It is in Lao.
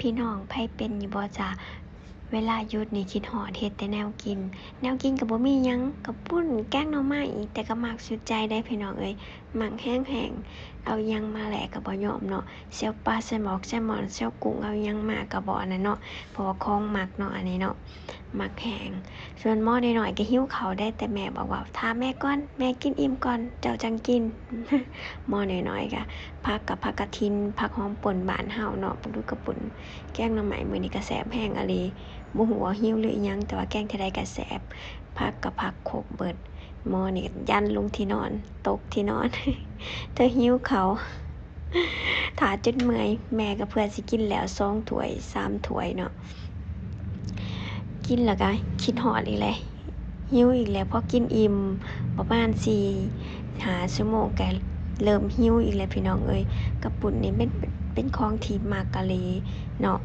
ພີ່ນ້ອງໃຜເປັນຢູ່ບໍ່ຈ໊ະ? ເວລາຢຸດນີ້ຄິດຮອດເຮັດແຕ່ແນວກິນ, ແນວກິນກໍບໍ່ມີຫຍັງ, ກະປຸ້ນ, ແກງໜໍ່ໄມ້, ແຕ່ກໍມັກສຸດໃຈເດ້ພີ່ນ້ອງເອີຍ, ມັກແຮງໆ. ເອົາຫຍັງມາແລກກໍບໍ່ຍອມເນາະ, ແຊວປາ ແຊວໝອກ ແຊວມອນ ແຊວກຸ້ງ, ເອົາຫຍັງມາກໍບໍ່ອັນນັ້ນເນາະ, ເພາະວ່າຂອງມັກເນາະ ອັນນີ້ເນາະ, ມັກແຮງ. ສ່ວນໝໍນ້ອຍໆກໍຫິວເຂົ້າໄດ້, ແຕ່ແມ່ບອກວ່າ ຖ້າແມ່ກ່ອນ, ແມ່ກິນອີ່ມກ່ອນ ເຈົ້າຈັ່ງກິນ. ໝໍນ້ອຍໆກໍ ຜັກກໍຜັກກະຖິນ, ຜັກຫອມປົ່ນບ້ານເຮົາເນາະ, ປາດຸກກະປຸ້ນ, ແກງໜໍ່ໄມ້ມື້ນີ້ກໍແຊບແຮງອີ່ຫຼີ. ບໍ່ຮູ້ວ່າຫິວຫຼືອີ່ຫຍັງ, ແຕ່ວ່າແກງເທື່ອໃດກໍແຊບ. ຜັກກໍຜັກຄົບເບິດ. ໝໍນີ້ກໍຢັນລົງທີ່ນອນ, ຕົກທີ່ນອນ. ເທີຫິວເຂົ້າ. ຖ້າຈົນເມື່ອຍ, ແມ່ກໍເພື່ອຊິກິນແລ້ວສອງຖ້ວຍສາມຖ້ວຍເນາະ. ກິນແລ້ວກໍຄິດຮອດອີກແຫຼະ, ຫິວອີກແຫຼະ. ພໍກິນອີ່ມປະມານສີ່ຫ້າຊົ່ວໂມງ ກໍເລີ່ມຫິວອີກແຫຼະພີ່ນ້ອງເອີຍ. ກະປຸ້ນນີ້ເປັນ ເປັນຂອງທີ່ມັກອີ່ຫຼີເນາະ.